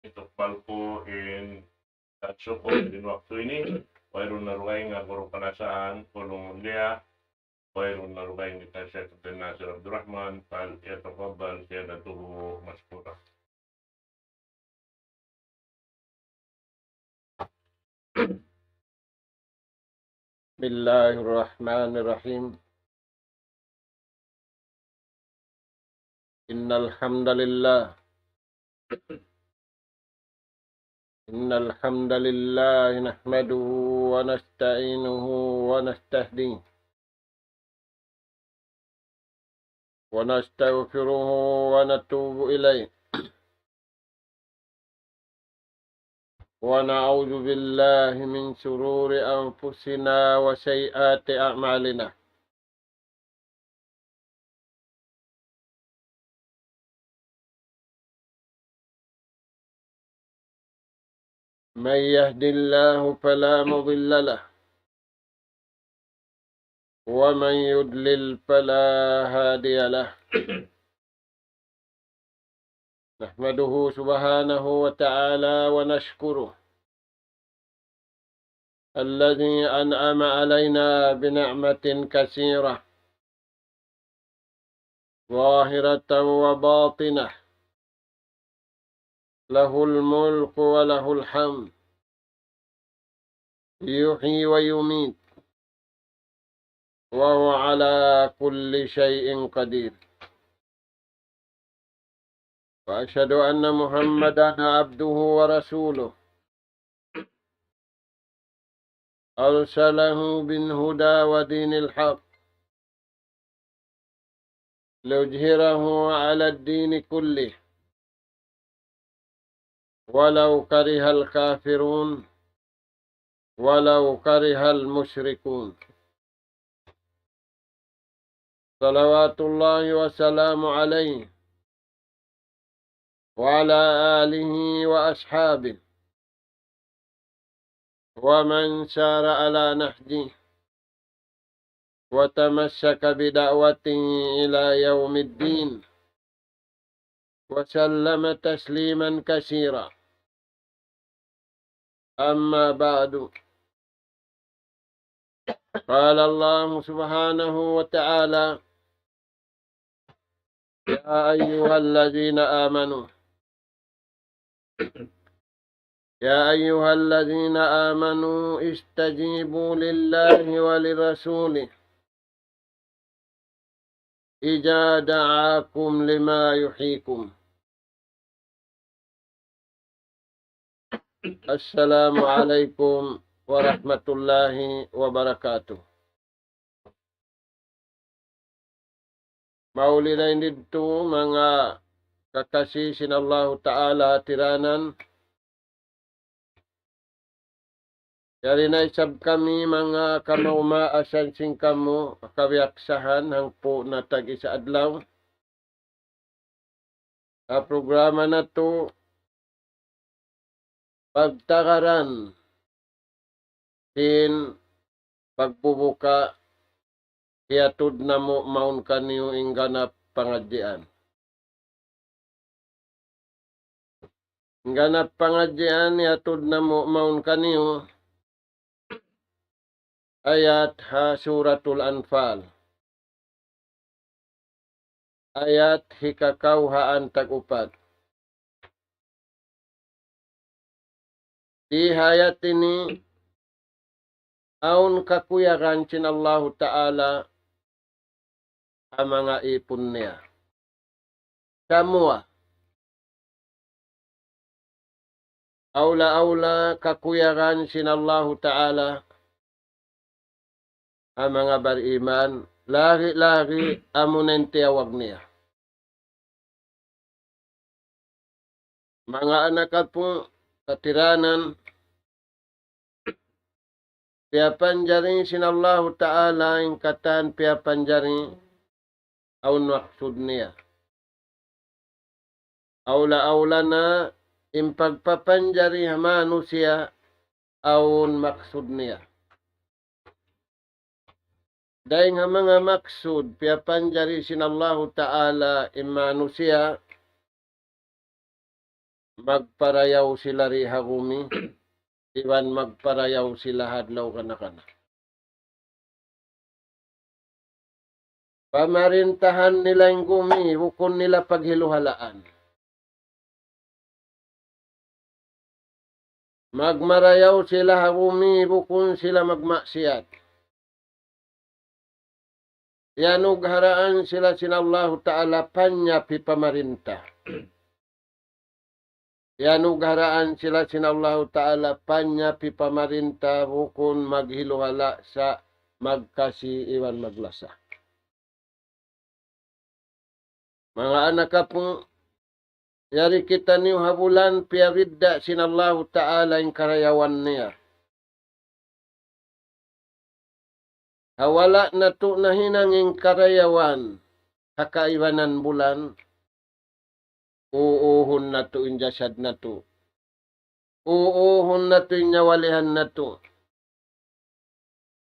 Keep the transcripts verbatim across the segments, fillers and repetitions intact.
itukbal ku in tagsukul in waktu ini, wayruun na dugaing ha guru kanasan, kulung mulia, wayruun na dugaing kita Sheikh Abdul Nasir Abdul Rahman, فليتفضل سيادته مشكورا. بسم الله الرحمن الرحيم. إن الحمد لله، إن الحمد لله نحمده ونستعينه ونستهديه ونستغفره ونتوب إليه، ونعوذ بالله من شرور أنفسنا وسيئات أعمالنا. من يهد الله فلا مضل له، ومن يضلل فلا هادي له. نحمده سبحانه وتعالى ونشكره الذي أنعم علينا بنعمة كثيرة ظاهرة وباطنة، له الملك وله الحمد، يحيي ويميت، وهو على كل شيء قدير. وأشهد أن محمدا عبده ورسوله، أرسله بالهدى ودين الحق ليظهره على الدين كله، ولو كره الكافرون، ولو كره المشركون. صلوات الله وسلامه عليه وعلى آله وأصحابه ومن سار على نهجه وتمسك بدعوته إلى يوم الدين، وسلم تسليما كثيرا. أما بعد، قال الله سبحانه وتعالى: يا أيها الذين آمنوا، يا أيها الذين آمنوا استجيبوا لله ولرسوله إذا دعاكم لما يحييكم. السلام عليكم ورحمة الله وبركاته. Mauli na ini didtu manga kakasi sin Allahu Ta'ala tiranan. Yari na isab kami manga kamaumaasan sin kamu kabiyaksahan hangpu' na tag-isa adlaw. Ha programa natu' pagtagaran sin pagbubuka, hiyatud namu' mawn kaniyu in ganap pangadjian. In ganap pangadjian hiyatud namu' mawn kaniyu ayat ha Suratul Anfal. Ayat hikakawhaan tag-upat. Di ha ayat ini, awn kakuyagan sin Allahu Ta'ala ha manga ipun niya. Samuwa. Awla-awla kakuyagan sin Allahu Ta'ala ha manga bariman, lagi-lagi amuna in tiyawag niya. Manga anak apu', katiranan, piyapanjari sin Allahu Ta'ala in katan piyapanjari awn maksud niya. Awla-awla na in pagpapanjari ha manusiya' awn maksud niya. Dayng ha manga maksud piyapanjari sin Allahu Ta'ala in manusiya', magparayaw sila di ha gumi, iban magparayaw sila ha adlaw kana-kana. Pamarintahan nila in gumi, bukun nila paghiluhalaan. Magmarayaw sila ha gumi, bukun sila magmaksiyat. Iyanugharaan sila sin Allahu Ta'ala panyap hipamarinta. Iyanugharaan sila sin Allahu Ta'ala panyap hipamarinta, bukun maghiluhala' sa' magkasi iban maglasa. Manga anak apu', yari kitaniyu ha bulan piyabidda' sin Allahu Ta'ala in karayawan niya. Ha wala' natu' nahinang in karayawan ha kaibanan bulan, uuhun natu' in jasad natu'. Uuhun natu' in nyawalihan natu'.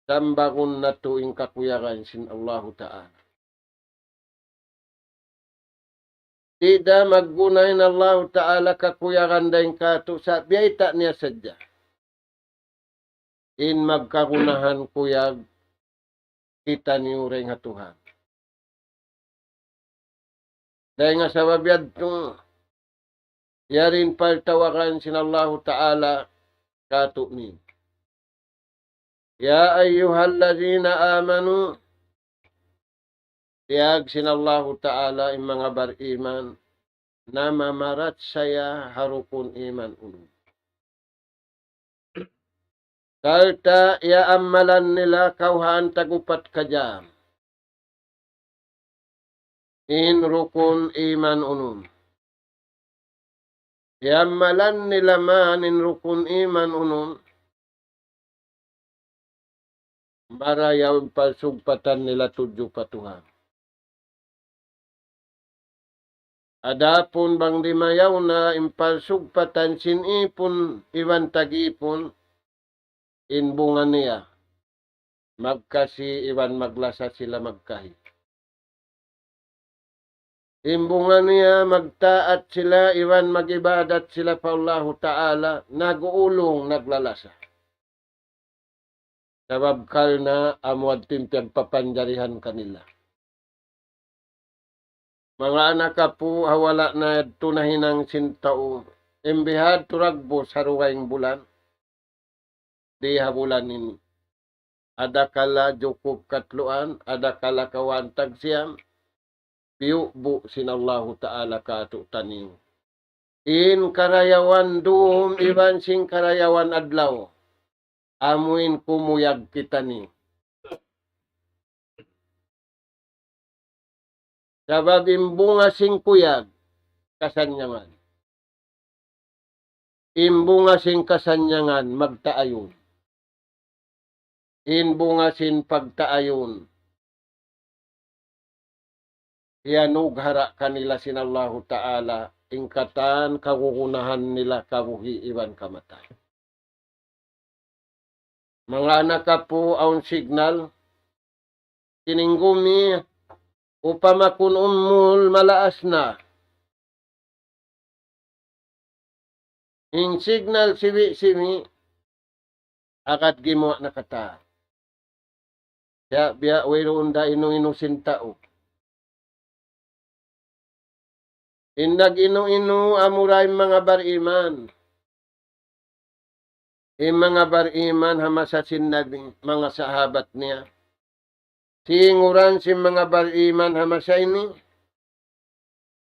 Tambagun natu' in kakuyagan sin Allahu Ta'ala. Di' da magguna in Allahu Ta'ala kakuyagan dayn kātu' sa' biyayta' niya sadja. In magkagunahan kuyag kitaniyu dayn ha Tuhan. Dayn ha sabab yadtu, yari in pagtawagan sin Allahu Ta'ala kātu'niyu. يا أيها الذين آمنوا, tiyawag sin Allahu Ta'ala in manga bariman, namamarachaya ha rukun iman unum. Sarta' iyaammalan nila kawhaan tag-upat ka jam in rukun iman unum. Iyaammalan nila man in rukun iman unum, marayaw in pagsugpatan nila tudju pa Tuhan. Adapun bang di' mayaw na in pagsugpatan sin ipun iban tag-ipun, in bunga niya, magkasi iban maglasa sila magkahi. In bunga niya, magtaat sila iban mag-ibadat sila pa Allahu Ta'ala, nag-uulung, naglalasa. Sabab karna' amu yadtu in piyagpapanjarihan kanila. Manga anak apu', ha wala' na yadtu nahinang sin tau, in bihadtu dagbus ha dugaing bulan, di' ha bulan ini. Adakala jukup katluan, adakala kawhaan tag siyam, piyubu' sin Allahu Ta'ala kātu'niyu. In karayawan dum iban sin karayawan adlaw, amu in kumuyag kitaniyu. Sabab in bunga sin kuyag, kasannyangan. In bunga sin kasannyangan, magtaayun. In bunga sin pagtaayun, iyanughara' kanila sin Allahu Ta'ala, in katan kagunahan nila kabuhi' iban kamatay. Manga anak apu', awn signal, kining gumi, upama kun umul malaas na. In signal siwi'-siwi', agad gimuwa' na katan. Biya', biya' wayruun da inu-inu sin tau. In nag-inu-inu amura in manga bariman. In manga bariman ha masa sin Nabi, manga sahabat niya. Singuran sin manga bariman ha masa ini,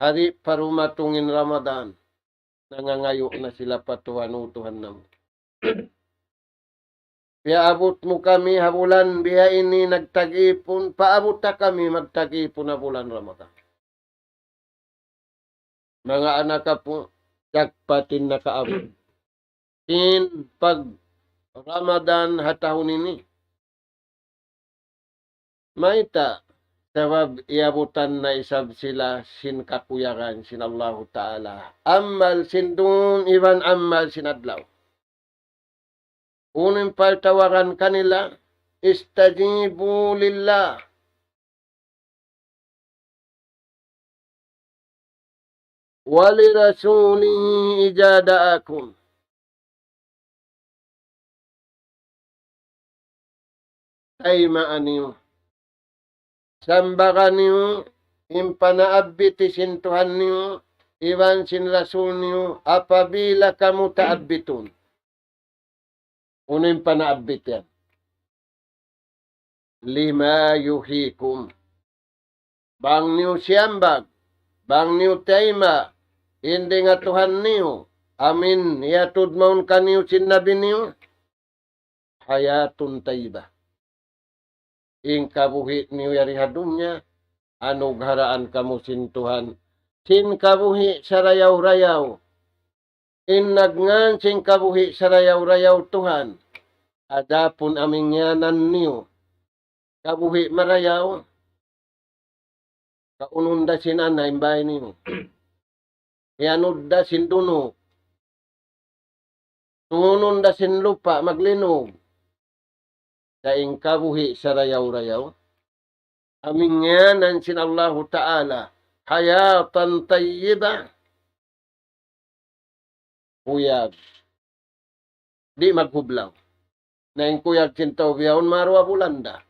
hari parumatung in Ramadan, nangangayu' na sila pa Tuhan, "O Tuhan namu', piyaabut mu kami ha bulan biya' ini nagtag-ipun, paabuta kami magtag-ipun ha bulan Ramadan." Manga anak apu', jakpat in nakaabut sin pag-Ramadan ha tahun ini. Mayta'? Sabab iyabutan na isab sila sin kakuyagan sin Allahu Ta'ala. Amal sin dum iban amal sin adlaw. Unu in pagtawagan kanila, "استجيبوا لله." ولرسوله إذا دعاكم. Tayma'a niyu. Sambaga niyu in panaabiti sin Tuhan niyu, iban sin Rasul niyu, apabila kamu taabbitun. Unu in panaabit yan? لما يحييكم. Bang niyu siyambag, bang niyu tayma', in dayn ha Tuhan niyu, amu in hiyatud mawn kaniyu sin Nabi niyu, حياة طيبة. In kabuhi' niyu yari ha dunya, anugharaan kamu sin Tuhan sin kabuhi' sarayaw-rayaw. In nagngan sin kabuhi' sarayaw-rayaw Tuhan. Adapun amu in ngiyanan niyu kabuhi' marayaw, kaunun da sin anay in bāy niyu. Iyanud da sin dunuk. Tunun da sin lupa' maglinug. Sa' in kabuhi' sarayaw-rayaw, amu in ngiyanan sin Allahu Ta'ala, حياة طيبة. Kuyag. Di' maghublaw. Na in kuyag sin tau bihaun maruwa bulan da.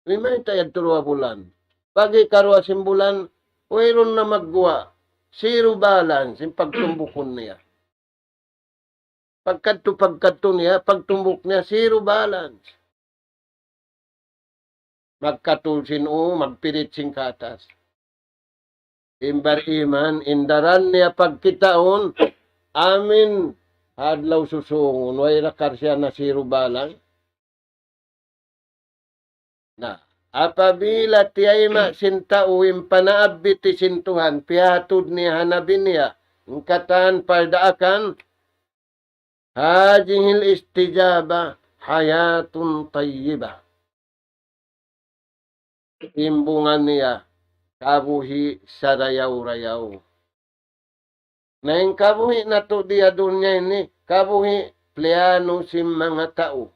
Mayta' yadtu ruwa bulan? Pag hikaruwa sin bulan, wayruun na magguwa'. Zero balance in pagtumbukun niya. Pagkadtu, pagkadtu niya, pagtumbuk niya, zero balance. Magkatul sin ū, magpirit sin katas. In bariman, in daran niya pagkitaun, amu in ha adlaw susūngun, way da karsiya na zero balance. Na, apabila tiyayma' sin tau in panaabiti sin Tuhan, piyatud niya ha Nabi niya, in katan pardaakan, هذه الاستجابة حياة طيبة. In bunga niya, kabuhi' sarayaw-rayaw. Na in kabuhi' natu' di ha dunya ini, kabuhi' pliyanu sin manga tau.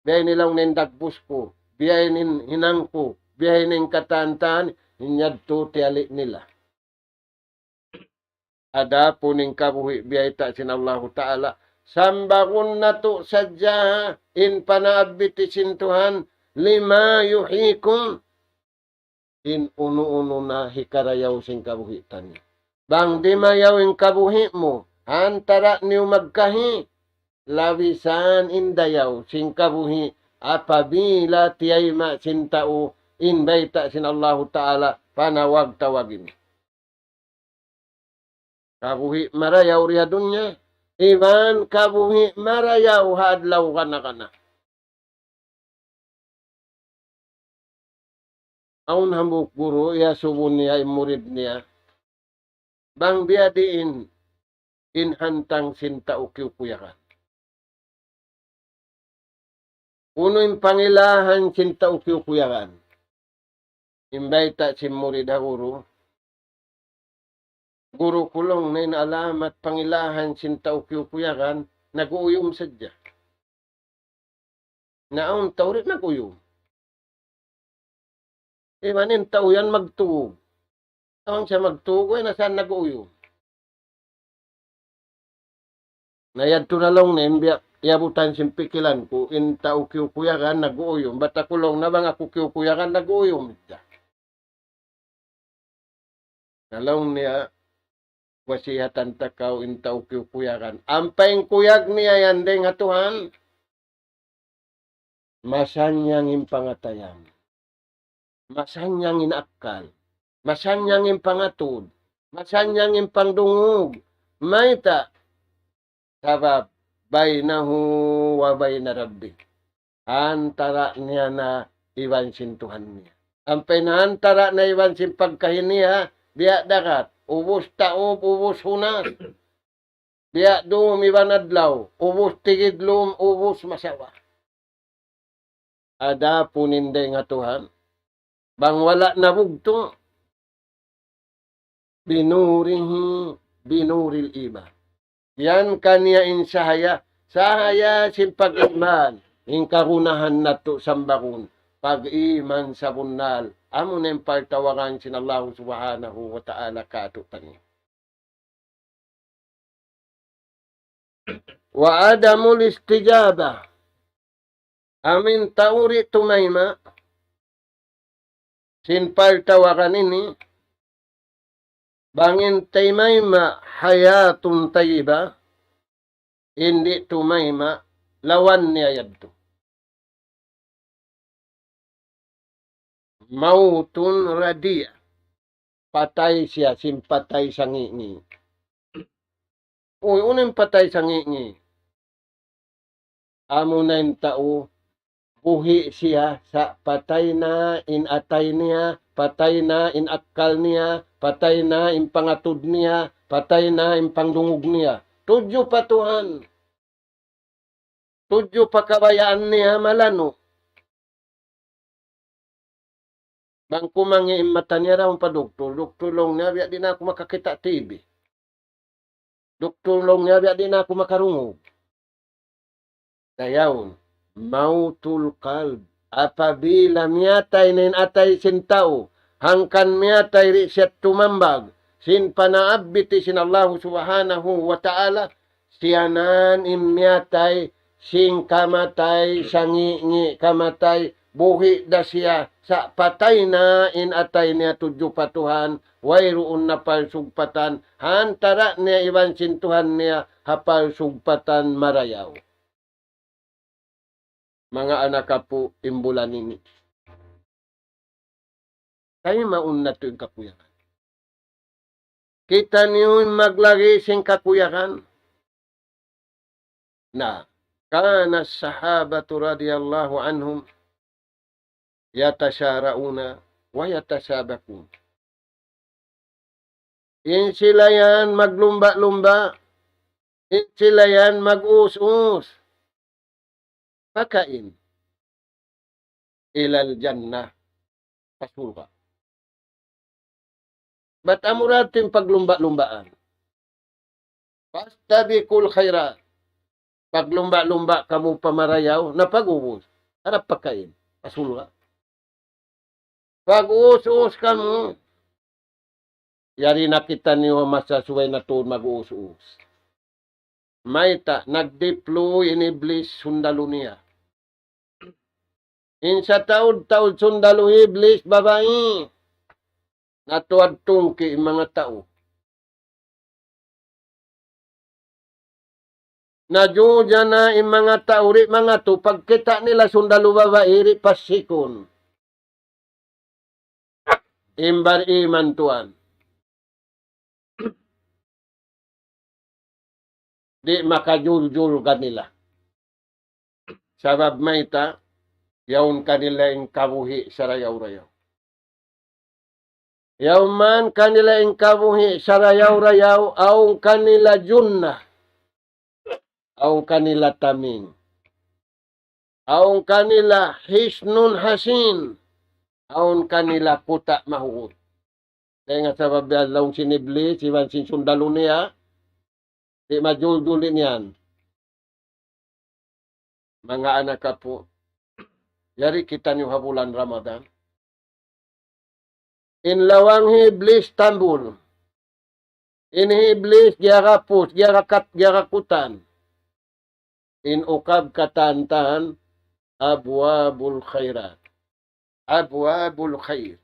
Biya' ini laung niya in dagbus ku, biya' ini in hinang ku, biya' ini in katan-katan, in yadtu tiyali' nila. Adapun in kabuhi' biyayta' sin Allahu Ta'ala, sambagun natu' sadja in panaabiti sin Tuhan, لما يحييكم, in unu-unu na hikarayaw sin kabuhi' taniyu. Bang dimayaw in kabuhi' mu, ha antara' niyu magkahi, labi san in dayaw sin kabuhi', apabila tiyayma' sin tau in bayta' sin Allahu Ta'ala, panawag-tawag ini. Kabuhi' marayaw di ha dunya, iban kabuhi' marayaw ha adlaw kana-kana. Awn hambuuk guru, iyasubu niya in murid niya, bang biyadiin in hantang sin tau kiyukuyagan. Unu in pangilahan sin tau kiyukuyagan? In bayta' sin murid ha guru, "Guru ku," laung niya, "in alamat pangilahan sin tau kiyukuyagan, nag-uuyum sadja." Na awn tau di' nag-uyum. Iban in tau yan magtug. Awn siya magtug, way na sa nag-uyum. Na yadtu na laung niya, in biya' iyabutan sin pikilan ku, in tau kiyukuyagan nag-uuyum. Bat aku laung niya bang aku kiyukuyagan nag-uuyum. Na laung niya, wasihatan ta kaw in tau kiyukuyagan. Ampa in kuyag niya yan dayn ha Tuhan, masannyang in pangatayan, masannyang in akkal, masannyang in pangatud, masannyang in pangdungug. Mayta'? Sabab, بينه وبين ربه. Antara' niya na iban sin Tuhan niya. Ampa in antara' na iban sin pagkahi niya, biya' dagat, ubus taub, ubus hunas. Biya' dum iban adlaw, ubus tigidlum, ubus masawa. Adapun in dayn ha Tuhan, bang wala' nabugtu', بنوره، بنور الإيمان. Yan kaniya in sahaya, sahaya sin pag-iman, in kagunahan natu' sambagun. pag-iman sabunnal. Amuna in pagtawagan sin Allahu Subhanahu wa Ta'ala kātu'niyu. Wa adamul istijabah. Amu in tau di' tumayma' sin pagtawagan ini, bang in taymayma' hayatun tayyibah, in di' tumayma' lawan niya yadtu. Mawtun radi'. Patay siya, sin patay sangi'-ngi'. Uy, unu in patay sangi'-ngi'? Amuna in tau, buhi' siya, sa' patay na in atay niya, patay na in akkal niya, patay na in pangatud niya, patay na in pangdungug niya. Tudju pa Tuhan. Tudju pa kabayaan niya malanu'. Bang kumangi' in mata niya, daun pa duktul. Duktul, laung niya, biya' di' na aku makakita' T V. Duktul, laung niya, biya' di' na aku makarungug. Dayaun, mawtul qalb. Apabila miyatay na in atay sin tau, hangkan miyatay di' siya tumambag sin panaabiti sin Allahu Subhanahu wa Ta'ala, siya na in miyatay sin kamatay sangi'-ngi' kamatay, buhi' da siya, sa' patay na in atay niya tudju pa Tuhan, wayruun na palsugpatan ha antara' niya iban sin Tuhan niya, ha palsugpatan marayaw. Manga anak apu', in bulan ini, taymaun natu' in kakuyagan. Kitaniyu in maglagi' sin kakuyagan. Na, كان الصحابة رضي الله عنهم يتسارعون ويتسابقون. In sila yan maglumba'-lumba', in sila yan mag-us-us. Pakain. إلى الجنة. Pa surga'. Bat amura tuud in paglumba'-lumbaan. فاستبقوا الخيرات. Paglumba'-lumba' kamu pa marayaw, na pag-ubus, harap pakain, pa surga'. Pag-us-us kamu, yari na kitaniyu masa subay na tuud mag-us-us. Mayta', nag-deploy in Iblis sundalu niya. In sataud-taud sundalu Iblis babai. Natuad tungki' in manga tau. Najuja na in manga tau di' mangatu, pagkita' nila sundalu babai di' pasikun. In bar-iman tuwan. Di' makajuljul kanila. Sabab mayta', yaun kanila in kabuhi' sarayaw-rayaw. Yaun man kanila in kabuhi' sarayaw-rayaw, awn kanila junnah, awn kanila taming, awn kanila hisnun hasin, awn kanila kuta' mahugut. Dayn ha sabab yan laung sin Iblis, iban sin sundalu niya, di' majuljul in yan. Manga anak apu', yari kitaniyu ha bulan Ramadan. In lawang hi Iblis tambul. In hi Iblis giyagapus, giyagakat, giyagakutan. In ukab katan-katan, أبواب الخيرات. أبواب الخير.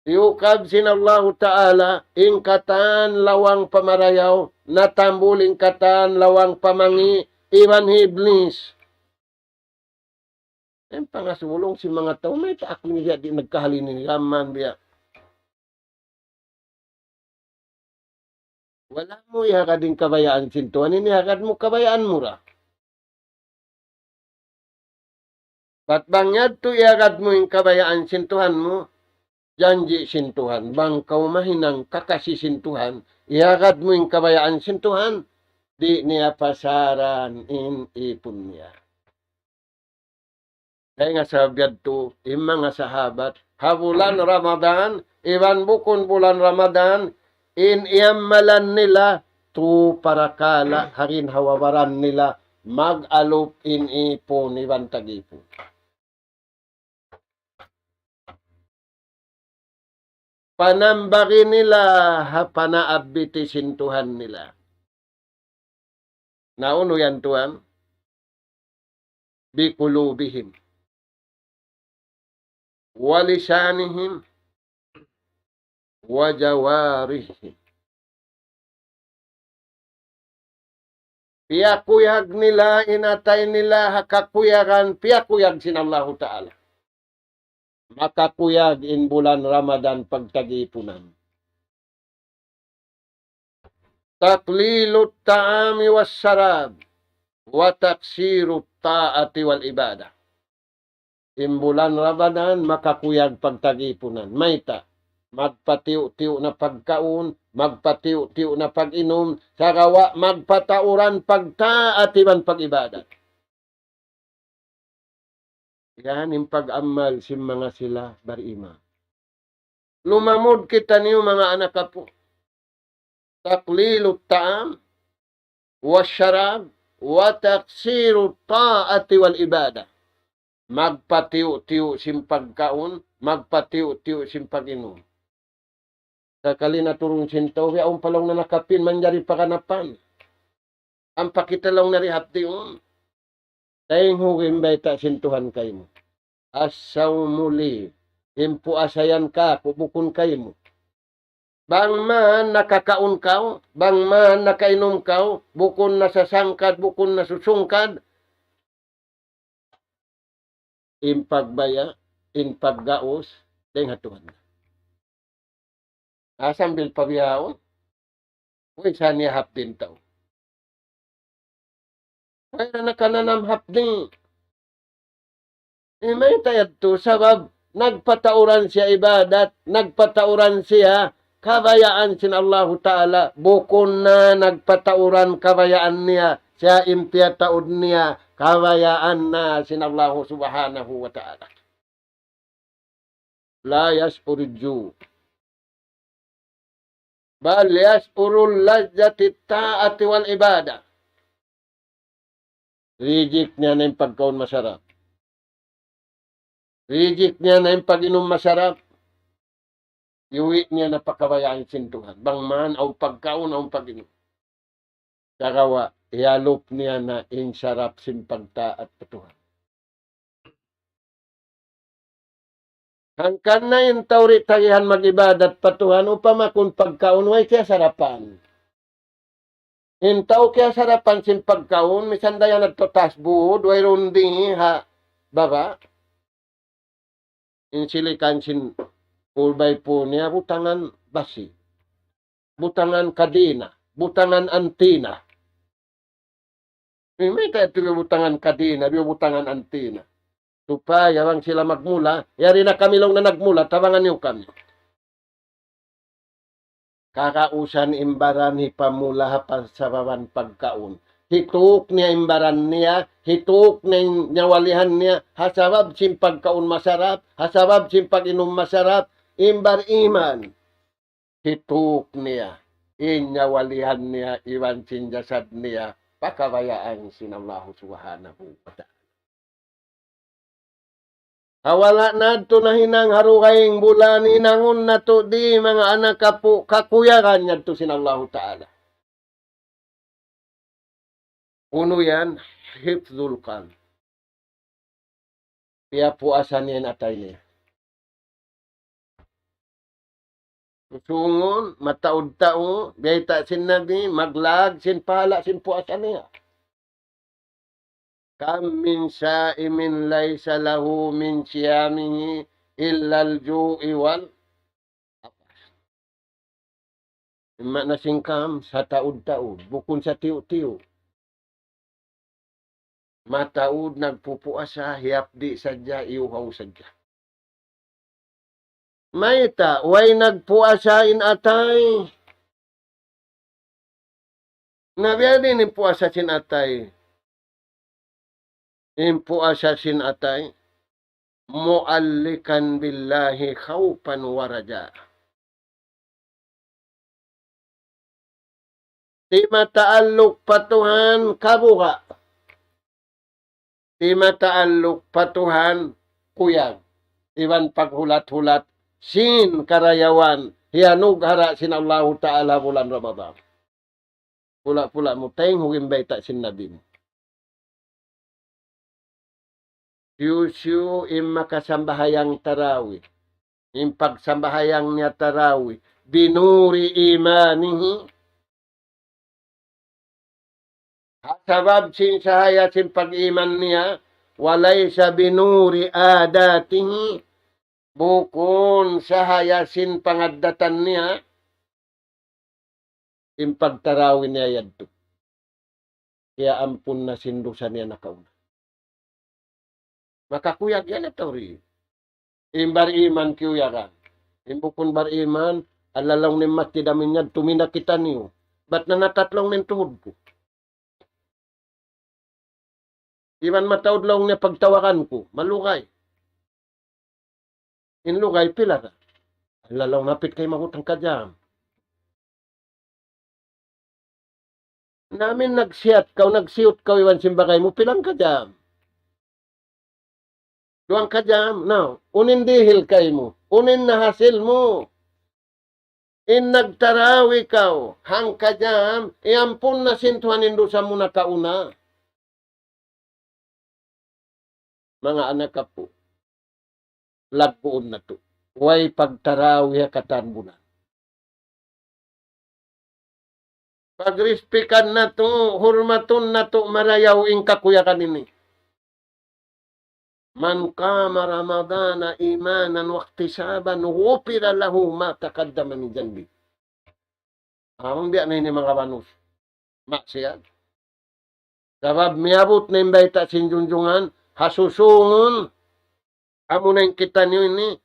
Iyukab sin Allahu Ta'ala in katan lawang pamarayaw, natambul in katan lawang pamangi', iban hi Iblis. In pangasulung sin manga tau, mayta' aku ini biya' di' nagkahal ini, gaman biya'. Wala' mu ihagad in kabayaan sin Tuhan, in ihagad mu kabayaan mu ra. Bat bang yadtu ihagad mu in kabayaan sin Tuhan mu, janji' sin Tuhan, bang kaw mahinang kakasi sin Tuhan, ihagad mu in kabayaan sin Tuhan, di' niya pasaran in ipun niya. Dayn ha sabab yadtu, in manga sahabat, ha bulan Ramadan, iban bukun bulan Ramadan, in iyamalan nila, tu parakala', ha ginhawa-baran nila, mag-alup in ipun, iban tag-ipun. Panambari nila ha panaabiti sin Tuhan nila. Na unu yan, tuwan? بقلوبهم ولسانهم وجوارحهم. Piyakuyag nila in atay nila ha kakuyagan, piyakuyag sin Allahu Ta'ala. Makakuyag in bulan Ramadan pagtagipunan. تقليل الطعام والشراب وتقصير الطاعة والعبادة. In bulan Ramadan makakuyag pagtagipunan. Mayta'? Magpatiyu'-tiyu' na pagkaun, magpatiyu'-tiyu' na pag-inum, sagawa' magpatauran pagtaat iban pag-ibadat. Yan in pag-amal sin manga sila bariman. Lumamud kitaniyu manga anak apu'. تقليل الطعام والشراب وتقصير الطاعة والعبادة. Magpatiyu'-tiyu' sin pagkaun, magpatiyu'-tiyu' sin pag-inum. Sakali na turun sin tau, biya' awn pa laung niya nakapin, manjari paganapan. Ampa kita laung niya di hapdiun. Dayng hugi' in bayta' sin Tuhan kaymu. الصوم لي. In puasa yan kāku', bukun kaymu. Bang man nakakaun kaw, bang man nakainum kaw, bukun na sasangkad, bukun na susungkad, in pagbaya', in paggaus, dayng ha Tuhan. Ah, sambil pa bihaun, way sa niya hapdi in tau. Way na nakananam hapdi. Eh, mayta' yadtu, sabab nagpatauran siya ibadat, nagpatauran siya kabayaan sin Allahu Ta'ala, bukun na nagpatauran kabayaan niya, siya in piyataud niya, kabayaan na sin Allahu Subhanahu wa Ta'ala. لا يشعر الجوع بل يشعر لذة الطاعة والعبادة. Reject niya na in pagkaun masarap. Reject niya na in pag-inum masarap. Iyuwi' niya na pa kabayaan sin Tuhan. Bang man awn pagkaun, awn pag-inum. Sagawa', hiyalup niya na in sarap sin pagtaat pa Tuhan. Hangkan na in tau di' tagihan mag-ibadat pa Tuhan, upama kun pagkaun way kiyasarapan. In tau kiyasarapan sin pagkaun, misan da yan adtu taas bud, wayruun di ha baba'. In silikan sin four by four niya, butangan basi. Butangan kadina, butangan antina. Eh, mayta' yadtu biya' butangan kadina, biya' butangan antina. Supaya bang sila magmula, yari na kami laung na nagmula, tabangan niyu kami. Kagausan in baran hipamula ha pasababan pagkaun. Hituk niya in baran niya, hituk niya in nyawalihan niya, ha sabab sin pagkaun masarap, ha sabab sin pag-inum masarap, in bariman. Hituk niya, in nyawalihan niya, iban sin jasad niya, pa kabayaan sin Allahu Subhanahu wa Ta'ala. Ha wala' natu' nahinang ha dugaing bulan, hinangun natu' di manga anak apu', kakuyagan yadtu sin Allahu Ta'ala. Unu yan, hifzul qalb. Piyapuasa niya in atay niya. Susungun, mataud tau, biyayta' sin Nabi, maglag sin pahala' sin puasa niya. كم من صائم ليس له من صيامه إلا الجوع والعطش. Imma na sin kam, sataud-taud, bukun satiyu'-tiyu'. Mataud nagpupuasa, hiyapdi' sadja, iyuhaw sadja. Mayta', way nagpuasa in atay. Na biya' diin in puasa sin atay. In puasa sin atay. معلقا بالله خوفا ورجاء. Di' mataalluk pa Tuhan kabuga'. Di' mataalluk pa Tuhan kuyag. Iban paghulat-hulat sin karayawan, hiyanug ha ra sin Allahu Ta'ala bulan Ramadan. Pula-pula mu tayng hugin bayta' sin Nabi mu. Siyu-siyu in makasambahayang tarawih, in pagsambahayang niya tarawih, بنور إيمانه, ha sabab sin sahaya sin pag-iman niya, وليس بنور عاداته, bukun sahaya sin pangaddatan niya, in pagtarawih niya yadtu, kiyaampun na sin dusa niya nakauna. Makakuyag yan atawa di'? In bariman kiyuyagan. In bukun bariman, "Alla," laung niya, "in masjid amu in yadtu, minda kitaniyu. Bat nanatat," laung niya, "in tuhud ku. Iban mataud," laung niya, "pagtawagan ku, malugay." In lugay pila ra? "Alla," laung, "hapit kaymagut hangka jam." Na amu in nagsiyat kaw, nagsiyut kaw iban sin bagay mu, pila hangka jam? Duwa hangka jam. Na, unu in dihil kaymu? Unu in nahasil mu? In nagtarawih kaw, hangka jam, iyampun na sin Tuhan in dusa mu nakauna. Manga anak apu', lagguun natu'. Way pagtarawih ha katan bulan. Pagrispikan natu', hurmatun natu', marayaw in kakuyagan ini. من قام رمضان إيمانا واحتسابا غفر له ما تقدم من ذنبه. Amu biya' na ini manga banus maksiyat. Sabab miyabut na in bayta' sin junjungan, ha susungun, amu na in kitaniyu ini,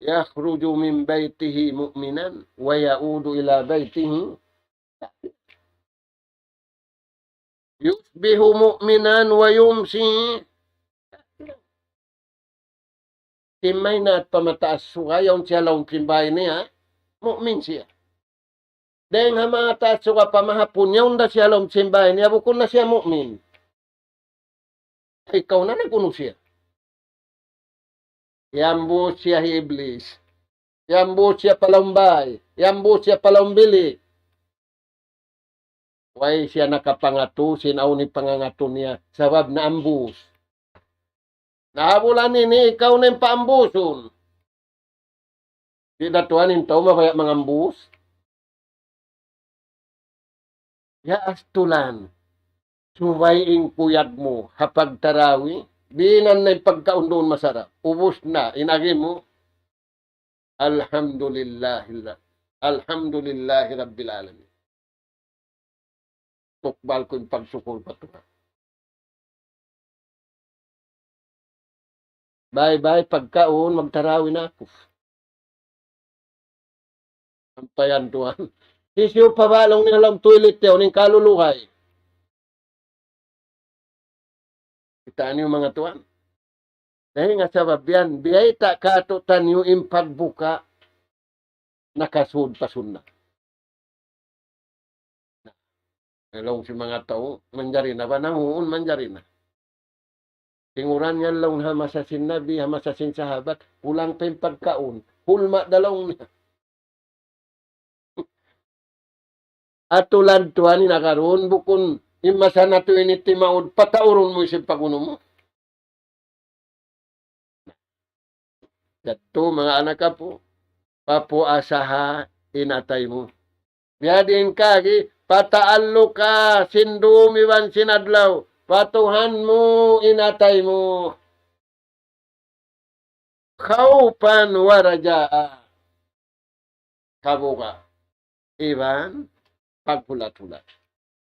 يخرج من بيته مؤمنا ويعود إلى بيته يصبح مؤمنا ويمسي كافرا. Timaynat pa mataas suga, yaun siya lawm sin bāy niya, mu'min siya. Dayng ha mataas suga pa mahapun, yaun da siya lawm sin bāy niya, bukun na siya mu'min. Ikaw na nag-unu siya. Iyambus siya hi Iblis. Iyambus siya pa lawm bāy. Iyambus siya pa lawm bilik. Way siya nakapangatu sin awn hipangangatu niya, sabab naambus. Na ha bulan ini, ikaw na in paambusun. Di' da tuwan in tau mabaya' mangambus. Ya astulan, subay in kuyag mu ha pagtarawi, binan na in pagkaun duun masarap. Ubus na, in agi mu, Alhamdulillahillah-, Alhamdulillahi Rabbil Alamin. Tukbal ku in pagsukul pa Tuhan. Bye-bye pagkaun, magtarawi na aku. Sampayan Tuhan. Hisiyu pa ba laung niya ha lawm toilet yaun in kaluluhay? Kita' niyu manga tuwan. Dayn ha sabab yan, biyayta' kātu'niyu in pagbuka nakasud pa sunnat. Na, laung sin manga tau, manjari na ba? Na, huun, manjari na. Tinguran yan laung ha masa sin Nabi, ha masa sin sahabat, kulang pa in pagkaun. Hulma da laung niya. Atulan Tuhan in agarun, bukun in masa natu' ini timaud, pataurun mu sin pag-unu mu. Yadtu, manga anak apu', papuasaha in atay mu. Biyadiin kagi, pataalluka sin dum iban sin adlaw, pa Tuhan mu in atay mu. خوفا ورجاء. Kabuga'. Iban paghulat-hulat.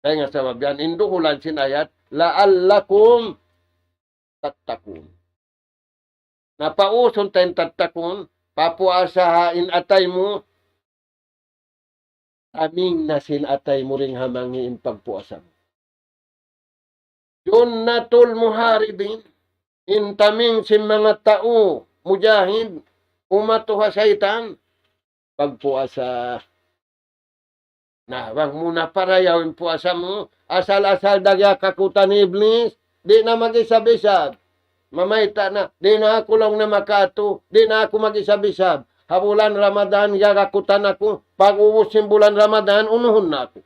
Dayn ha sabab yan, in duhulan sin ayat, لعلكم تتقون. Na pausun ta in تتقون, papuasaha in atay mu, taming na sin atay mu dayn ha mangī' in pagpuasa mu. جنة المحاربين, in taming sin manga tau mujahid, umatu ha saytan, pagpuasa. Na, bang mu na parayaw in puasa mu, asal-asal da giya kakutan hi Iblis, di' na mag-isab-isab. Mamayta' na, di' na aku laung niya makaatu, di' na aku mag-isab-isab. Ha bulan Ramadan, yarakutan aku, pag-ubus sin bulan Ramadan, unuhun na aku.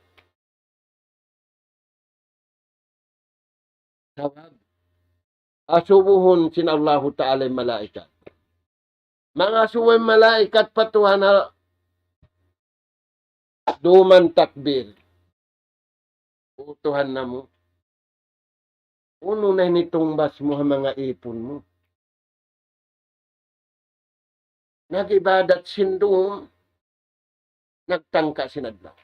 Sabab, asubuhun sin Allahu Ta'ala in malaikat. Mangasubu in malaikat pa Tuhan ha duman takbir. O Tuhan namu', unu na in hitungbas mu ha manga ipun mu? Nag-ibadat sin dum, nagtangka sin adlaw.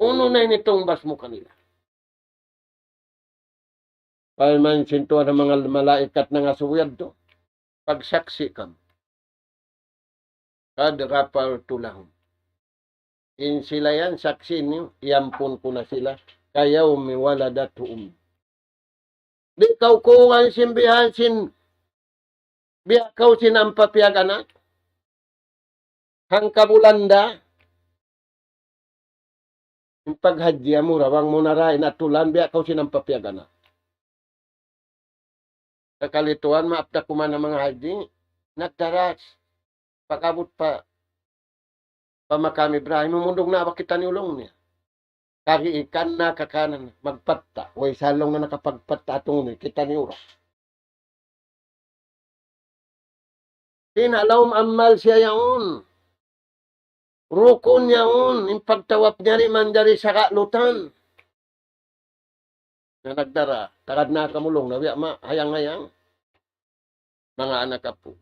Unu na in hitungbas mu kanila? Parman sin Tuhan ha manga malaikat nangasubu yadtu, pagsaksi' kamu. قد غفرت لهم. In sila yan, saksi' niyu, iyampun ku na sila. كيوم ولدتهم أمهم. Di' kaw kuwan sin bihan sin, biya' kaw sin ampa piyag-anak. Hangka bulan da. In paghajji amura, bang mu na ra in atulan, biya' kaw sin ampa piyag-anak. Sakali tuwan, maap da kuman ha manga hajji, nagdaras. Pag-abut pa, pa Makam Ibrahim, humundung na ba kitaniyu laung niya. Kari ikan na kakanan, magpatta'. Way salung na nakapagpatta' atung ni, kitaniyu ra. Di' na laung amal siya yaun. Rukun yaun, in pagtawaf niya di' manjari saka' lutan. Na nagdara, tagad na kamu laung, na biya' ma, hayang-hayang. Manga anak apu'.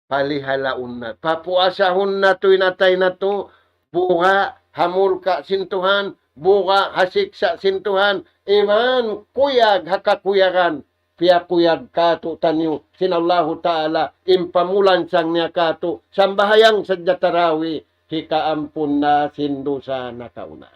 Palihalaun na. Papuasahun natu' in atay natu', buga' ha murka' sin Tuhan, buga' ha siksa' sin Tuhan, iban kuyag ha kakuyagan, piyakuyag kātu'niyu sin Allahu Ta'ala, in pamulansang niya kātu', sambahayang sadja tarawih, hikaampun na sin dusa nakauna.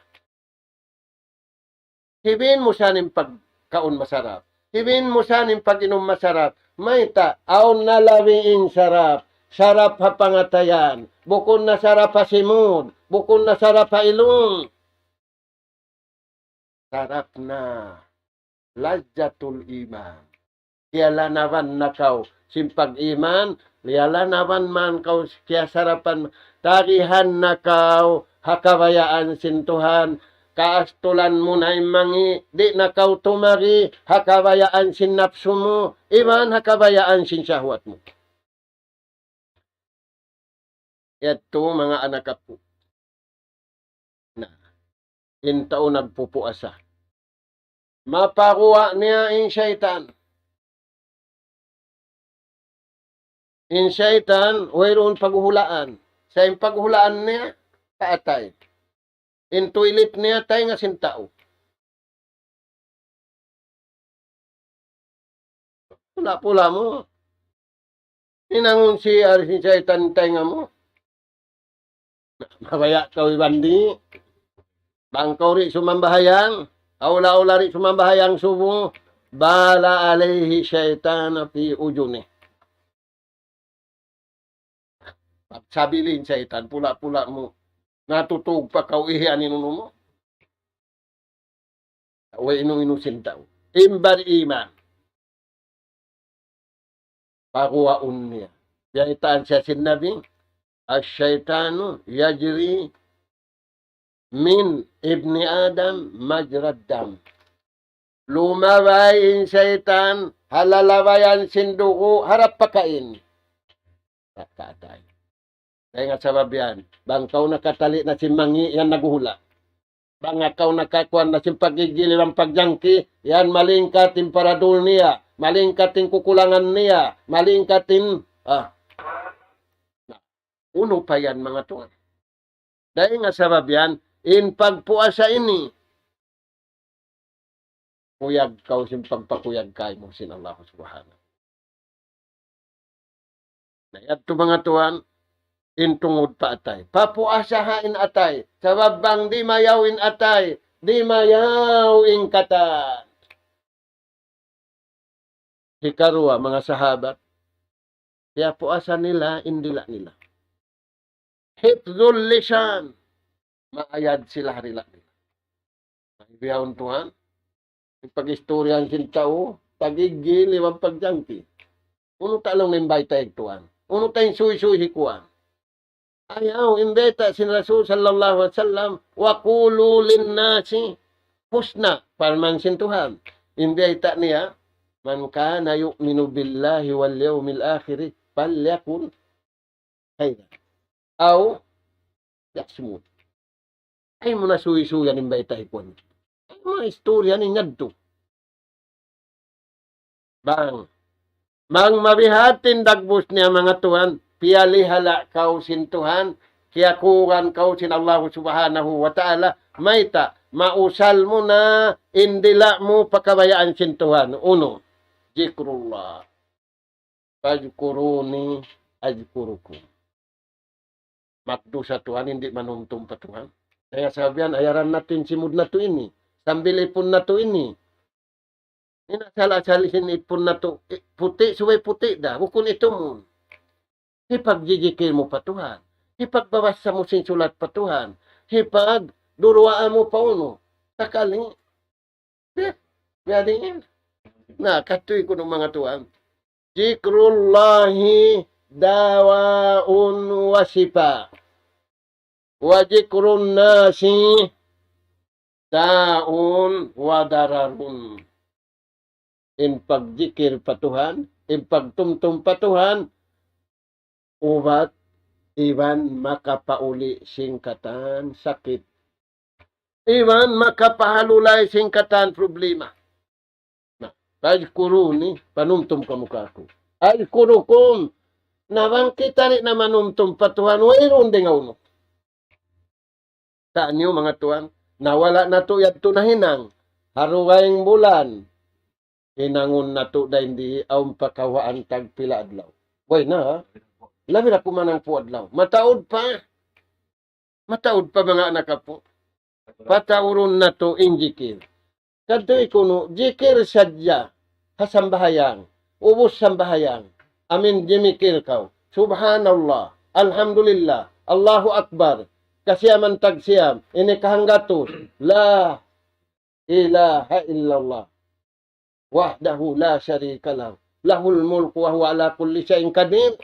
Hibin mu sa in pagkaun masarap. Hibin mu sa in pag-inum masarap. Mayta', awn na labi in sarap. Sarap ha pangatayan. Bukun na sarap ha simud. Bukun na sarap ha ilung. Sarap na. لذة الإيمان. Kiyalanaban na kaw sin pag-iman, kiyalanaban man kaw, kiyasarapan, tarihan na kaw ha kabayaan sin Tuhan, kaastulan mu na in mangi', di' na kaw tumari ha kabayaan sin napsu mu, iban ha kabayaan sin sahwat mu. Yadtu manga anak apu'. Na, in tau nagpupuasa. Mapaguwa' niya in saytan. In saytan, wayruun paghulaan. Sa' in paghulaan niya, kaatay. In toilet niya, taynga sin tau. Pula-pula mu. Hinangun C R sin saytan taynga mu. Mabaya' kaw ibandi. Bang kaw di' sumambahayang, awla-awla di' sumambahayang subu, بال عليه الشيطان في أذنه. Pagsabilin saytan, pula-pula mu. Natutug pa kaw, ihi, in unu mu. Way inu-inu sin tau. In bariman. Paguwaun niya. Biyaytaan siya sin Nabi, الشيطان يجري من ابن آدم مجرى الدم. Lumabay in saytan, ha lalabayan sin dugu', harap pakain. Pagkatay. Dayn ha sabab yan, bang kaw nakatali' na sin mangi', yan naghuhula'. Bang kaw nakakuan na sin pagigil iban pagjangki, yan malingkat in paradul niya, malingkat in kukulangan niya, malingkat in, ah. Unu pa yan, manga tuwan? Dayn ha sabab yan, in pagpuasa ini, kuyag kaw sin pagpakuyag kaymu sin Allah Subhanahu. Na yadtu manga tuwan, in tungud pa atay. Papuasaha in atay. Sabab bang di' mayaw in atay, di' mayaw in katan. Hikaruwa, manga sahabat, piyapuasa nila in dila' nila. Hifzul lisan. Maayad sila ha dila' nila. Bihaun tuwan, in pag-istoryahan sin tau, Pag-igil iban pagjangki. Unu ta laung in bayta' hi Tuhan? Unu ta in suysuy hi Tuhan? Ayaw, in bayta' sin Rasul sallallahu alayhi wasallam, وقولوا للناس حسنا. Parman sin Tuhan. In bayta' niya, من كان يؤمن بالله واليوم الآخر فليقل خيرا أو ليصمت. Ayaw mu na suysuyan in bayta' hi Tuhan. Ayaw mu na istoryahan in yadtu. Bang. Bang mabihat in dagbus niya manga tuwan, piyalihala' kaw sin Tuhan, kiyakuran kaw sin Allah Subhanahu wa Ta'ala, mayta', mausal mu na in dila' mu pa kabayaan sin Tuhan. Unu, ذكر الله. فاذكروني أذكركم. Magdusa Tuhan, di' manumtum pa Tuhan. Kaya sabihan, ayaran natu' in simud natu' ini. Sambil ipun natu' ini. In asal-asal sin ipun natu', i-, puti', subay puti' da. Bukun itumun. Hipagjijikil mu pa Tuhan. Hipagbabasa mu sin sulat pa Tuhan. Hipagduwaa mu pa unu. Sakali. Eh, biya' diin. Na, katuy kunu' manga tuwan. ذكر الله دواء وشفاء وذكر الناس داء وضرر. In pagjikil pa Tuhan, in pagtumtum pa Tuhan, ubat iban makapauli' sin katan sakit. Iban makapahalulay sin katan problema. Na, فاذكروني, panumtum kamu kāku'. أذكركم, na bang kita di' na manumtum pa Tuhan, wayruun di' ngawnu. Sa' niyu manga tuwan, na wala' natu' yadtu nahinang, ha dugaing bulan, hinangun natu' dayn di awn pa kawhaan tagpila adlaw. Way na, ha? Labi na kuman hangpu' adlaw. Mataud pa. Mataud pa manga anak apu'. Pataurun natu' in jikir. Kadtu kunu', jikir sadja ha sambahayang. Ubus sambahayang. Amin jimikir kaw. Subhanallah. Alhamdulillah. Allahu Akbar. Kasiyaman tagsiyam. Ini kahanggatus. La ilaha illallah. وحده لا شريك له. له الملك وهو على كل شيء قدير.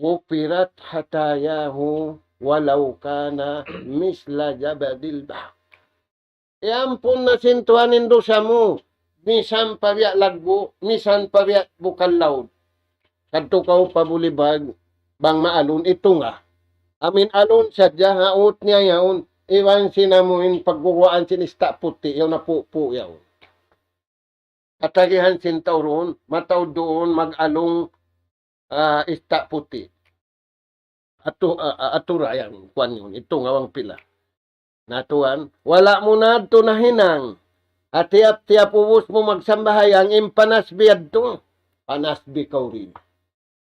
غفرت خطاياه ولو كان مثل زبد البحر. Iyampun na sin Tuhan in dusa mu, misan pa biya' laggu', misan pa biya' bukal laud. Kadtu kaw pa bulibag, bang maalun itunga. Amin alun sadja ha ut niya yaun, iban sin amu in pagguwaan sin ista' puti', yaun na pupu' yaun. Katagihan sin tau duun, mataud duun mag-alung, ah, ista' puti'. Atu-, ah, ah, atura yan, kuwan yun, itunga bang pila. Na tuwan, wala' mu na yadtu nahinang. Ha tiyap-tiyap ubus mu magsambahayang, in panasbi yadtu. Panasbi kaw rin.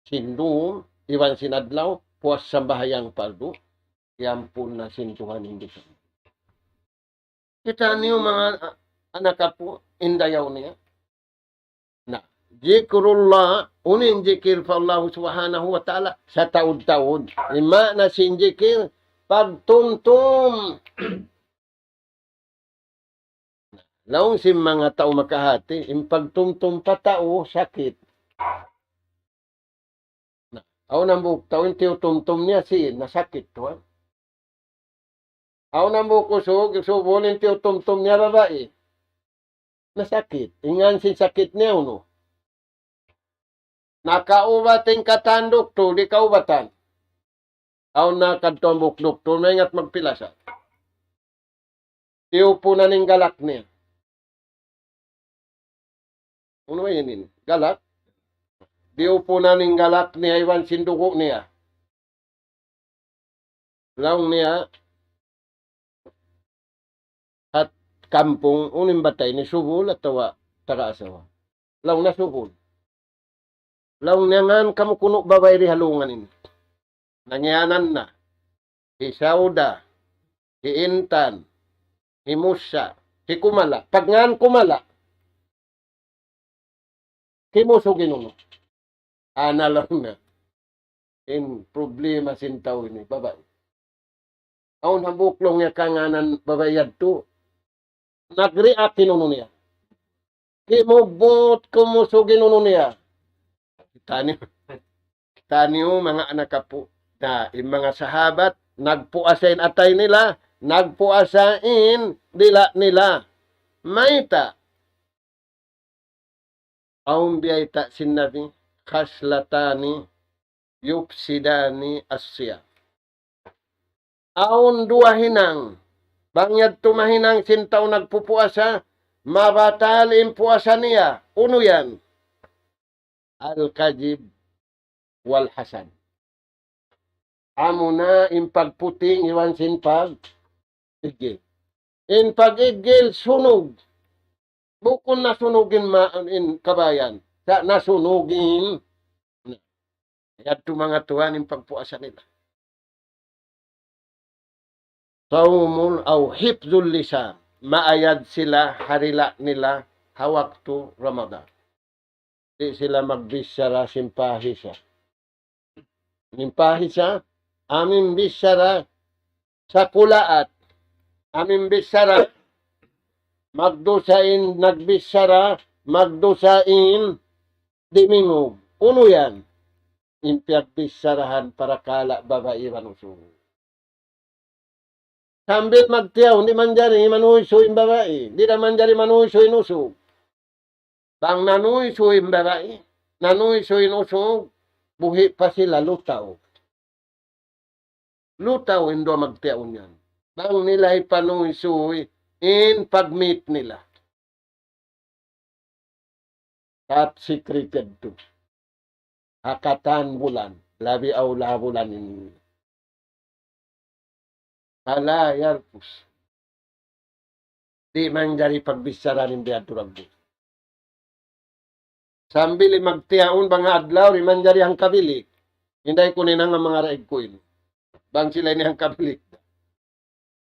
Sin duun, iban sin adlaw, puas sambahayang pardu, iyampun na sin Tuhan in dusa. Kita' niyu manga, ah, anak apu', in dayaw niya. Na, zikrullah, unu in jikir pa Allah Subhanahu wa Ta'ala, sataud-taud. In maana sin jikir, pagtumtum. Laung sin manga tau makahati, in pagtumtum pa tau, sakit. Na, awn hambuuk tau in tiyutumtum niya sin, nasakit tuwan. Awn hambuuk usug, subul in tiyutumtum niya babai. Nasakit. In ngan sin sakit niya unu. Nakaubat in katan duktul, di' kaubatan. Awn na kadtu hambuuk duktul, maingat magpilasa. Tiyupunan in galak niya. Unu ba yan ini? Galak? Tiyupunan in galak niya, iban sin dugu' niya. Laung niya, ha kampung, unu in bata' ini, subul atawa taga asawa? Laung niya subul. Laung niya ngan kamu kunu' babai di ha lawm ini. Nangiyanan na. Hi Sauda, hi Intan, hi Musa, hi Kumala. Pag ngan Kumala, kimusug in unu. Ana laung na. In problema sin tau ini, babai. Awn hambuuk laung niya kangānan babai yadtu. Nag-react in unu niya. Kimubbut kumusug in unu niya. Kitaniyu, kitaniyu manga anak apu'. Na, in manga sahabat, nagpuasa in atay nila, nagpuasa in dila' nila. Mayta'? Awn biyayta' sin Nabi, خصلتان يفسدان الصيام. Awn duwa hinang. Bang yadtu mahinang sin tau nagpupuasa, mabatal in puasa niya. Unu yan? الكذب والحسد. Amuna in pagputing iban sin pag-iggil. In pag-iggil sunug. Bukun nasunug in ma-, in kabayaan. Sa' nasunug in, yadtu manga tuwan in pagpuasa nila. صوم أو حفظ اللسان. Maayad sila ha dila' nila ha waktu Ramadan. Di' sila magbichara sin pahisha. In pahisha, amu in bichara sakulaat. Amu in bichara magdusa in nagbichara, magdusa in dimingug. Unu yan? In piyagbicharahan parakala' babai iban usug. Sambil magtiyaun, di' manjari manuysuy in babai, di' da manjari manuysuy in usug. Bang nanuysuy in babai, nanuysuy in usug, buhi' pa sila lutaw. Lutaw in duwa magtiyaun yan. Bang nila hipanuysuy in pag-meet nila. Top secret yadtu. Ha katan bulan, labi awla bulan ini. فلا يرفث. Di' manjari pagbichara in biyadtu rabbus. Sambil magtiyaun bang adlaw, di' manjari hangkabilik. Inday ku ninang manga raig ku ini. Bang sila ini hangkabilik.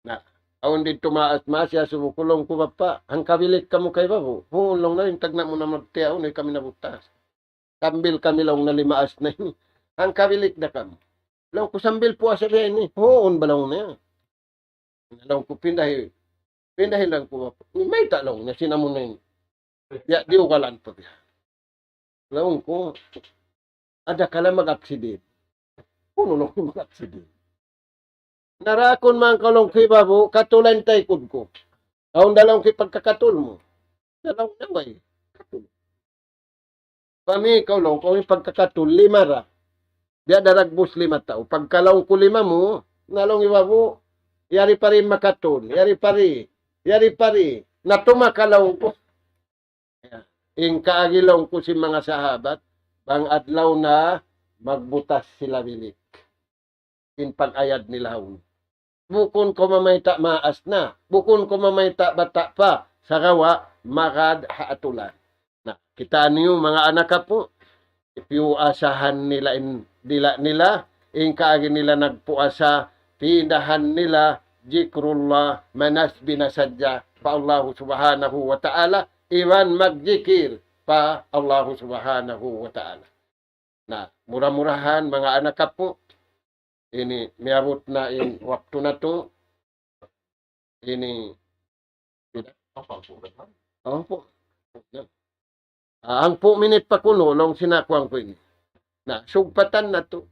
Na, awn didtu maas-maas, iyasubu ku laung ku, "Bapa', hangkabilik kamu kay babu'?" "Huun," laung niya, "in tagna' mu na magtiyaun, ay kami nabutas. Sambil kami," laung niya, "limaas na ini. Hangkabilik da kamu?" Laung ku, "Sambil puasa biya' ini." "Huun ba," laung niya. Laung ku, "Pindahi, pindahi," laung ku, "bapa'. Mayta'," laung niya, "sin amu na ini?" Ya, di' ugalan pa biya'. Laung ku, "Ada kala mag-aksidin." "Unu," laung ku, "mag-aksidin? Narakun man kaw," laung ku, "babu', katula in taykud ku." "Awn da," laung ku, "pagkakatul mu?" "Na," laung niya, "way katul." "Pami kaw," laung ku, "in pagkakatul, lima ra. Biya' da ragbus lima tau. Pagka," laung ku, "lima mu, na," laung niya, "babu', yari pa di' makatul, yari pa di', yari pa di'. Natumaka," laung ku. In kaagi laung ku sin manga sahabat, bang adlaw na magbutas sila bilik. In pag-ayad nila yaun. Bukun kaw mamayta' maas na, bukun kaw mamayta' bata' pa, sagawa' magad ha atulan. Na, kitaa niyu manga anak apu', piyuasahan nila in dila' nila, in kaagi nila nagpuasa, pindahan nila, zikrullah, manasbih na sadja pa Allahu Subhanahu wa Ta'ala, iban magjikir pa Allahu Subhanahu wa Ta'ala. Na, mura-murahan, manga anak apu', ini miyabut na in waktu natu', ini, oh, pu-, ah, hangpu' minit pa kunu', laung sin aku hangpu' ini. Na, sugpatan natu'.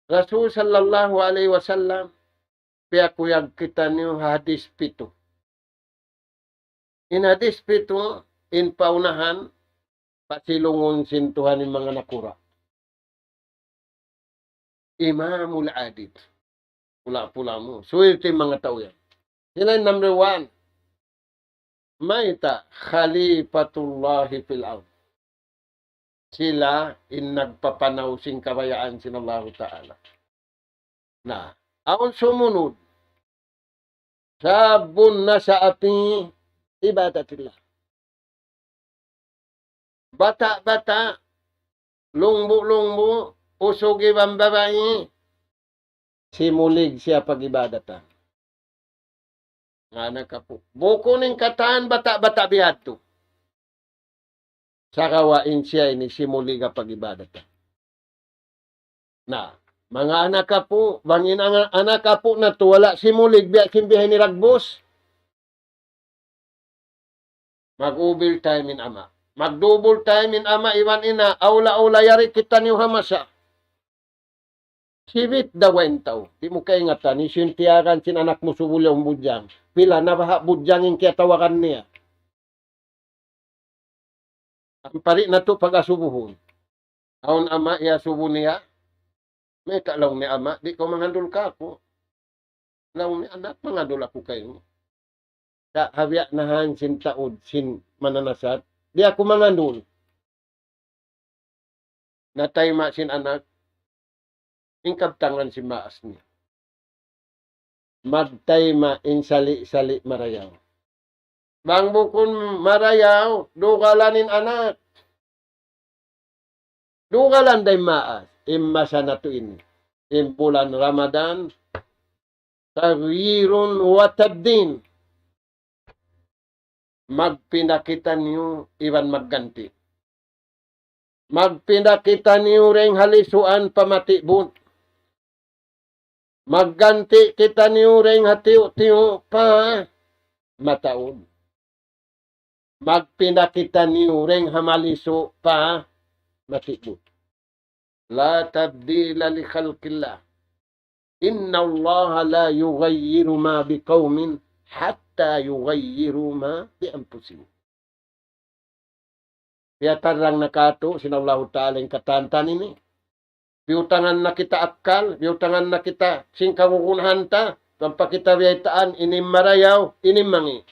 Rasul sallallahu alayhi wasallam, piyakuyag kitaniyu ha hadis pitu. In hadis pitu, in paunahan, pasilungun sin Tuhan in manga nakura'. Imamul adil. Pula-pula mu. Swerte in manga tau yan. Sila in number one. Mayta'? Khalifatullahi fil ard. Sila in nagpapanaw sin kabayaan sin Allahu Ta'ala. Na, awn sumunud. شاب نشأ في عبادة الله. Bata'-bata', lungbu'-lungbu', usug iban babai, simulig siya pag-ibadatan. Manga anak apu'. Bukun in katan bata'-bata' bihadtu. Sagawa' in siya ini simulig ha pag-ibadatan. Na, manga anak apu', bang in anga-, anak apu' natu' wala' simulig biya' sin bihaini ragbus. Mag-overtime in ama'. Mag-double time in ama' iban ina', awla-awla yari kitaniyu ha masa. Sibit da wa in tau. Di' mu kaingatan, hisiyu in tiyagan sin anak mu subu liyaw budjang. Pila na baha' budjang in kiyatawagan niya. Ampa di' natu' pag-asubuhun. Awn ama' iyasubu niya. Mayta' laung niya ama', di' kaw mangandul kāku'. Laung niya anak, mangandul aku kaymu. Sa' ha biya' na han sin taud, sin mananasat, di' aku mangandul. Natayma' sin anak, in kabtangan sin maas niya. Magtayma' in sali'-sali' marayaw. Bang bukun marayaw, dugalan in anak. Dugalan da in maas, in masa natu' ini. In bulan Ramadan, تغيير وتبديل. Magpinda kitaniyu iban magganti'. Magpinda kitaniyu dayn ha lisuan pa mati'bun. Magganti' kitaniyu dayn ha tiyu'-tiyu' pa mataud. Magpinda kitaniyu dayn ha malisu' pa mati'bun. لا تبديل لخلق الله. إن الله لا يغير ما بقوم حتى يغيروا ما بأنفسهم. Piyatarrang na kātu' sin Allahu Ta'ala in katantan ini. Biyutangan na kita akkal, biyutangan na kita sin kagugunhan ta, ampa kita biyaytaan, ini marayaw, ini mangi'.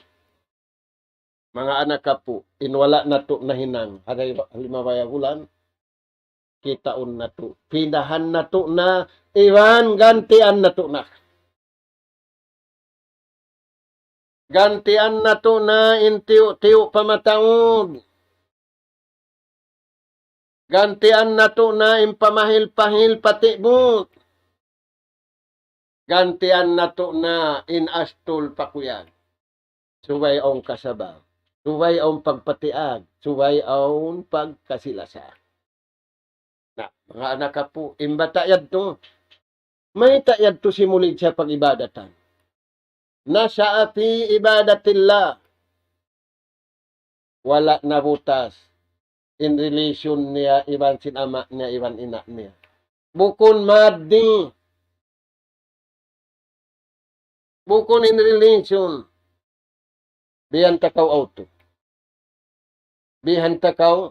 Manga anak apu', in wala' natu' nahinang, ha limabay ha bulan, kitaun natu', pindahan natu' na, iban gantian natu' na. Gantian natu' na in tiyu'-tiyu' pa mataud. Gantian natu' na in pamahil-pahil pa ti'bun. Gantian natu' na in astul pa kuyag. Subay awn kasabab. Subay awn pagpatiag. Subay awn pagkasi-lasa. Na, manga anak apu', in bata' yadtu, mayta' yadtu simulig siya pag-ibadatan. نشأ في عبادة الله. Wala' nabutas in relation niya iban sin ama' niya iban ina' niya. Bukun maddi. Bukun in relation. Bihan ta kaw auto. Bihan ta kaw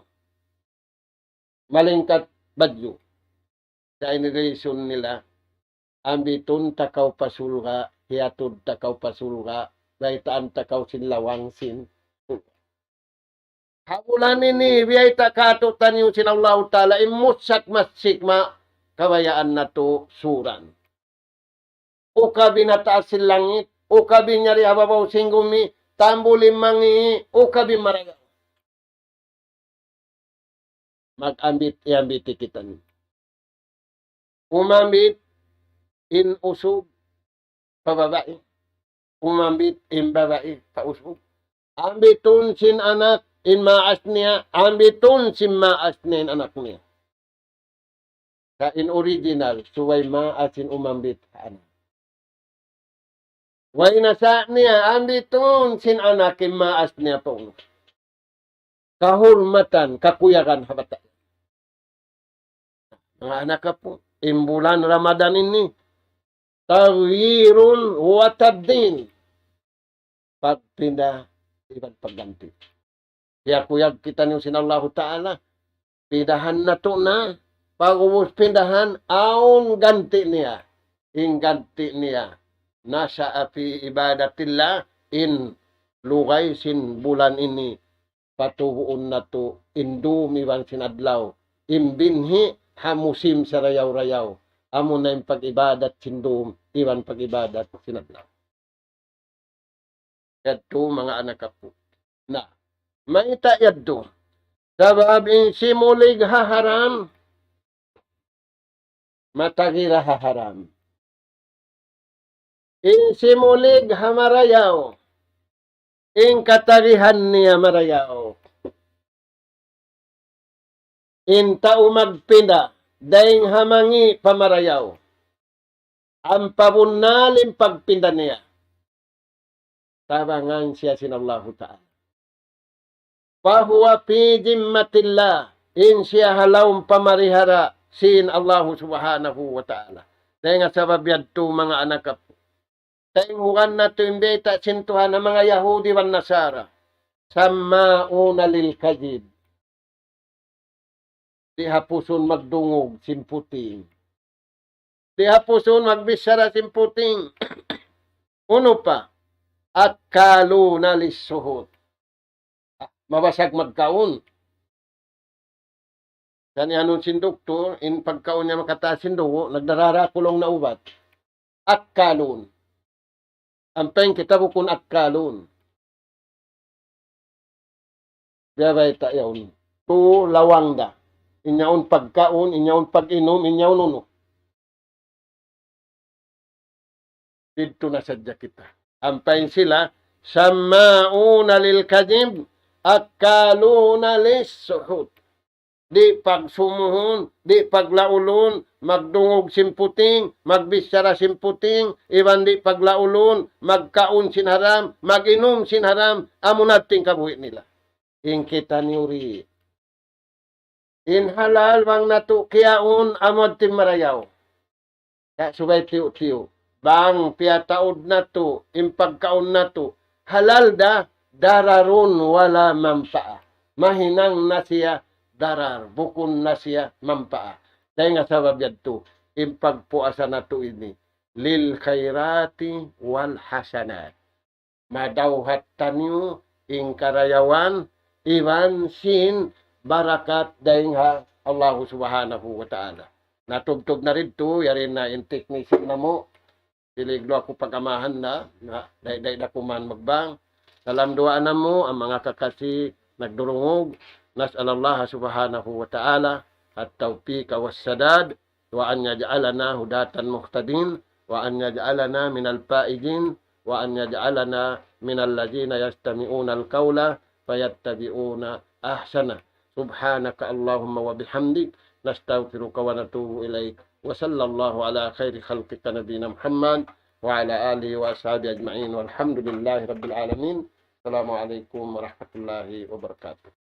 malingkat badju'. Sa' in relation nila, ambitun ta kaw pa surga', hiyatud ta kaw pa surga', baytaan ta kaw sin lawang sin surga'. Ha bulan ini, biyayta' kātu'niyu sin Allahu Ta'ala, in mussak masik ma kabayaan natu' suran. Ukab in ha taas sin langit, ukab in yari ha babaw sin gumi, tambul in mangi', ukab in marayaw. Mag-ambit, iambiti kitaniyu. Umambit in usug pa babai. Umambit in babai pa usug. Ambitun sin anak in maas niya, ambitun sin maas niya in anak niya. Sa' in original, subay maas in umambit ha anak. Way na sa' niya, ambitun sin anak in maas niya pa unu. Kahurmatan, kakuyagan ha bata'. Manga anak apu', in bulan Ramadan ini, تغيير وتبديل. Pagpinda iban pagganti'. Kiyakuyag kitaniyu sin Allahu Ta'ala, pindahan natu' na, pag'ubus pindahan, awn ganti' niya. In ganti' niya, نشأ في عبادة الله, in lugay sin bulan ini, patubuun natu' in dum iban sin adlaw. In binhi' ha musim sarayaw-rayaw. Amuna in pag-ibadat sin dum iban pag-ibadat sin adlaw. Yadtu manga anak apu'. Na, mayta' yadtu? Sabab in simulig ha haram, matagi da ha haram. In simulig ha marayaw, in katagihan niya marayaw. In tau magpinda, dayn ha mangi' pa marayaw. Ampa bunnal in pagpinda niya. Tabangan siya sin Allahu Ta'ala. فهو في ذمة الله. In siya ha lawm pamarihara sin Allahu Subhanahu wa Ta'ala. Dayn ha sabab yadtu manga anak apu. Taingugan natu' in bayta' sin Tuhan ha manga Yahudi wan Nasara. سماعون للكذب. Di' hapusun magdungug sin puting. Di' hapusun magbichara sin puting. Unu pa? أكالون للسحت. Mabasag magkaun. Sa' in anu sin doktor, in pagkaun niya makataas sin dugu', nagdarara ku laung na ubat. أكالون. Ampa in kita bukun أكالون. Biya' bayta' yaun. Tu lawang da. In yaun pagkaun, in yaun pag-inum, in yaun unu. Didtu na sadja kita. Ampa in sila, سماعون للكذب أكالون للسحت. Di' pagsumuhun, di' paglaulun, magdungug sin puting, magbichara sin puting, iban di' paglaulun, magkaun sin haram, mag-inum sin haram, amu na in kabuhi' nila. In kitaniyu di'. In halal bang natu' kiyaun amu in marayaw. Sa' subay tiyu'-tiyu'. Bang piyataud natu', in pagkaun natu'. Halal da, ضرر ولا منفعة. Mahinang na siya darar, bukun na siya manpaat. Dayn ha sabab yadtu, in pagpuasa natu' ini, للخيرات والحسنات. Madawhat taniyu in karayawan iban sin barakat dayn ha Allahu Subhanahu wa Ta'ala. Natubtub na didtu, yari na in technician namu'. Silig duwa ku pag-amahan na, na, day-day da kuman magbang. Salam duwaa namu', in manga kakasi nagdurungug. نسأل الله سبحانه وتعالى التوفيق والسداد. وأن يجعلنا هداة مهتدين، وأن يجعلنا من الفائزين، وأن يجعلنا من الذين يستمعون القول فيتبعون أحسنه. سبحانك اللهم وبحمدك، نستغفرك ونتوب إليك. وصلى الله على خير خلقك نبينا محمد وعلى آله وأصحابه أجمعين، والحمد لله رب العالمين. السلام عليكم ورحمة الله وبركاته.